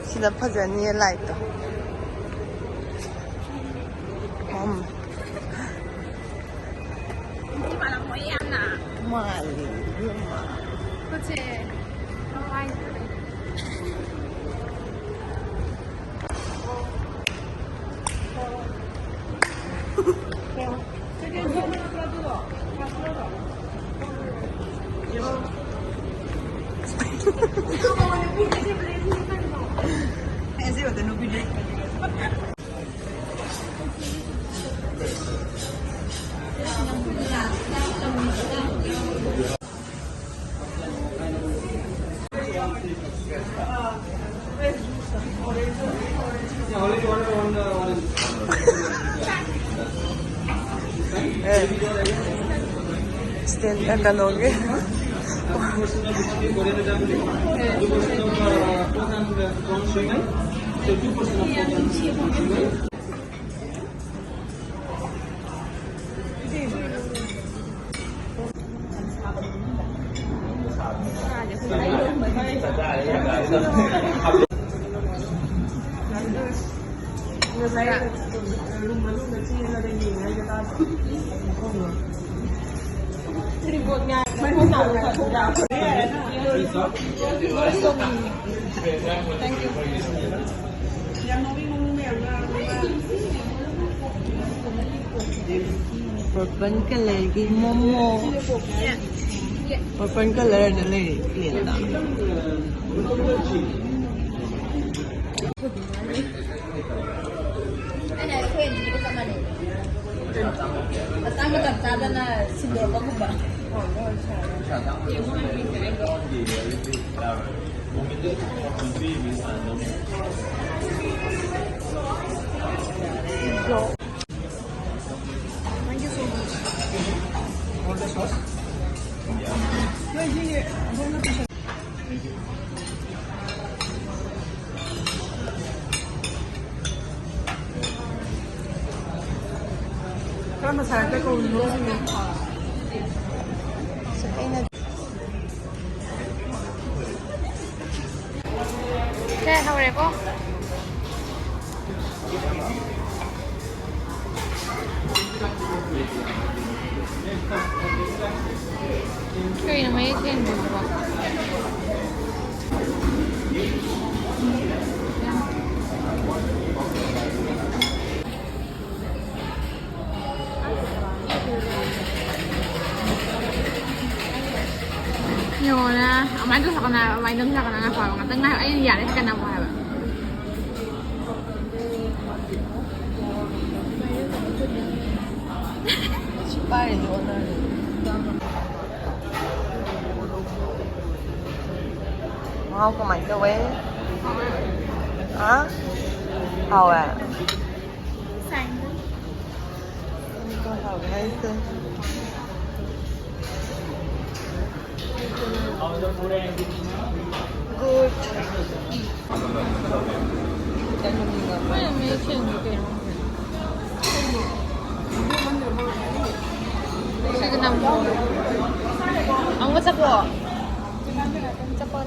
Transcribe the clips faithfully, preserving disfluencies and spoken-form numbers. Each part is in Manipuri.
ꯁꯤꯗ ꯐꯖꯅꯤꯌꯦ ꯂꯥꯏꯠꯇꯣ꯫ ꯎꯝ꯫ ꯃꯥꯜꯂꯤ, ꯏꯕꯦꯝꯃ꯫ ꯈꯨꯠꯁꯦ꯫ stand, ꯀꯩꯅꯣꯒꯤ꯫ Purple colourꯒꯤ ꯃꯣꯃꯣ꯫ Purple colourꯗ ꯂꯩꯔꯦ ꯄ꯭ꯂꯦꯠꯇ꯫ ꯑꯩꯅ ꯑꯩꯈꯣꯏ ꯑꯅꯤꯒ ꯆꯞ ꯃꯥꯟꯅꯩ꯫ ꯃꯇꯥꯡ ꯃꯇꯝ ꯆꯥꯗꯅ ꯁꯤꯟꯗꯣꯔꯛꯄꯒꯨꯝꯕ꯫ ꯀꯔꯝꯕ ꯁꯥꯏꯠꯇ ꯀꯧꯔꯤꯅꯣ ꯁꯤꯅꯦ? ꯑꯩꯅ ꯍꯧꯔꯦꯀꯣ꯫ ꯀꯩꯅꯣ ꯃꯌꯦꯛ ꯁꯦꯡꯗ꯭ꯔꯤꯁꯤꯕꯣ? ꯌꯦꯡꯉꯣꯅꯦ, ꯑꯗꯨꯃꯥꯏꯅ ꯇꯧꯁꯜꯂꯛꯀꯅꯣ ꯍꯥꯏꯕ, ꯑꯗꯨꯃꯥꯏꯅ ꯇꯧꯁꯜꯂꯛꯀꯅꯣ ꯍꯥꯏꯕ꯫ ꯉꯥꯛꯇꯪ ꯉꯥꯏꯌꯣ, ꯑꯩꯅ ꯌꯥꯔꯦ ꯀꯟꯅ ꯑꯃꯨꯛ ꯍꯥꯏꯕ꯫ ꯁꯤ ꯄꯥꯏꯔꯤꯁꯦ ꯑꯣꯟꯅꯔꯦ꯫ ꯃꯍꯥꯎ ꯀꯃꯥꯏꯅ ꯇꯧꯋꯦ? ꯑ? ꯍꯥꯎꯋꯦ? ꯍꯥꯎꯋꯦ ꯍꯥꯏꯁꯦ꯫ Good. ꯃꯣꯏꯅ ꯃꯌꯦꯛ ꯁꯦꯡꯗꯦ ꯀꯩꯅꯣ ꯈꯪꯗꯦ꯫ ꯁꯤꯒꯤꯅ ꯑꯃꯨꯛ ꯑꯃꯨꯛ ꯆꯠꯄꯣ꯫ ꯆꯠꯄꯣ꯫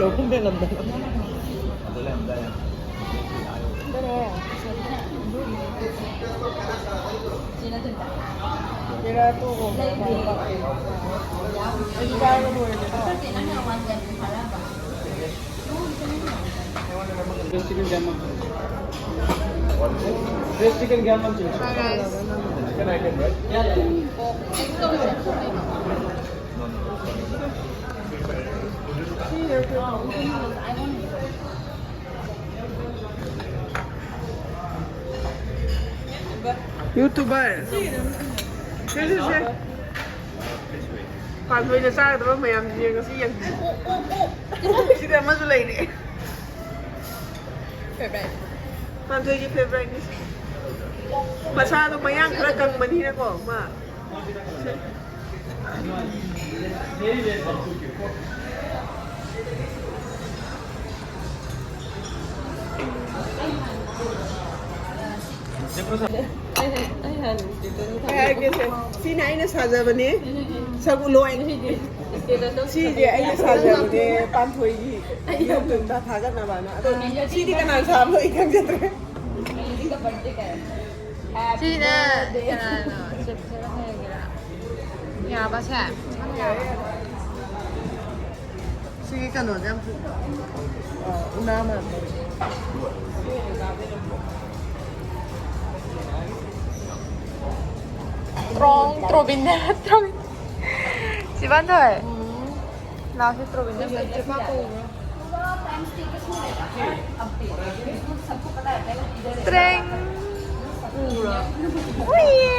ꯂꯧꯈꯨꯝ ꯕꯦꯂꯝꯗ꯫ Just chicken gammon. Just chicken gammon chili. Hi, guys. Chicken item, right? YouTuber. ꯁꯦ, ꯁꯦ, ꯁꯦ꯫ ꯄꯥꯟꯊꯣꯏꯅ ꯆꯥꯒꯗꯕ ꯃꯌꯥꯝꯁꯦ ꯉꯁꯤ ꯌꯦꯡꯕꯤꯌꯨ꯫ ꯁꯤꯗ ꯑꯃꯁꯨ ꯂꯩꯔꯦ꯫ Favorite. ꯄꯥꯟꯊꯣꯏꯒꯤ favourite ꯅꯤ ꯁꯤ꯫ ꯃꯁꯥꯗꯣ ꯃꯌꯥꯡ ꯈꯔ ꯀꯪꯕꯅꯤꯅꯀꯣ, ꯃꯥ꯫ ꯀꯩ ꯍꯥꯏꯔꯛꯀꯦꯁꯦ? ꯁꯤꯅ ꯑꯩꯅ ꯁꯥꯖꯕꯅꯦ꯫ ꯁꯛ ꯎꯠꯂꯣ ꯑꯩ꯫ ꯁꯤꯁꯦ ꯑꯩꯅ ꯁꯥꯖꯕꯅꯦ, ꯄꯥꯟꯊꯣꯏꯒꯤ ꯌꯨꯝꯗ ꯊꯥꯒꯠꯅꯕꯅ꯫ ꯑꯗꯣ ꯁꯤꯗꯤ ꯀꯅꯥꯅ ꯁꯥꯕꯅꯣ ꯑꯩ ꯈꯪꯖꯗ꯭ꯔꯦ꯫ ꯁꯤꯅ ꯀꯅꯥꯅꯣ? ꯆꯦ ꯐꯖꯅ ꯍꯥꯏꯔꯒꯦꯔꯥ? ꯌꯥꯕꯁꯦ? ꯁꯤꯒꯤ ꯀꯩꯅꯣꯁꯦ ꯌꯥꯝ ꯐꯖ-, ꯑ, ꯎꯅꯥ ꯃꯥꯟꯕ꯫ ꯇ꯭ꯔꯣꯡ, ꯇ꯭ꯔꯣꯕꯤꯟꯗ, ꯇ꯭ꯔꯣꯕꯤꯟ꯫ ꯁꯤꯕꯥꯟꯊꯣꯏ꯫ ꯂꯥꯎꯁꯦ, ꯇ꯭ꯔꯣꯕꯤꯟꯗ ꯑꯝꯇ ꯆꯦ ꯄꯥꯛ ꯀꯧꯔꯣ꯫ ꯇ꯭ꯔꯦꯡ꯫ ꯎꯏꯌꯦ꯫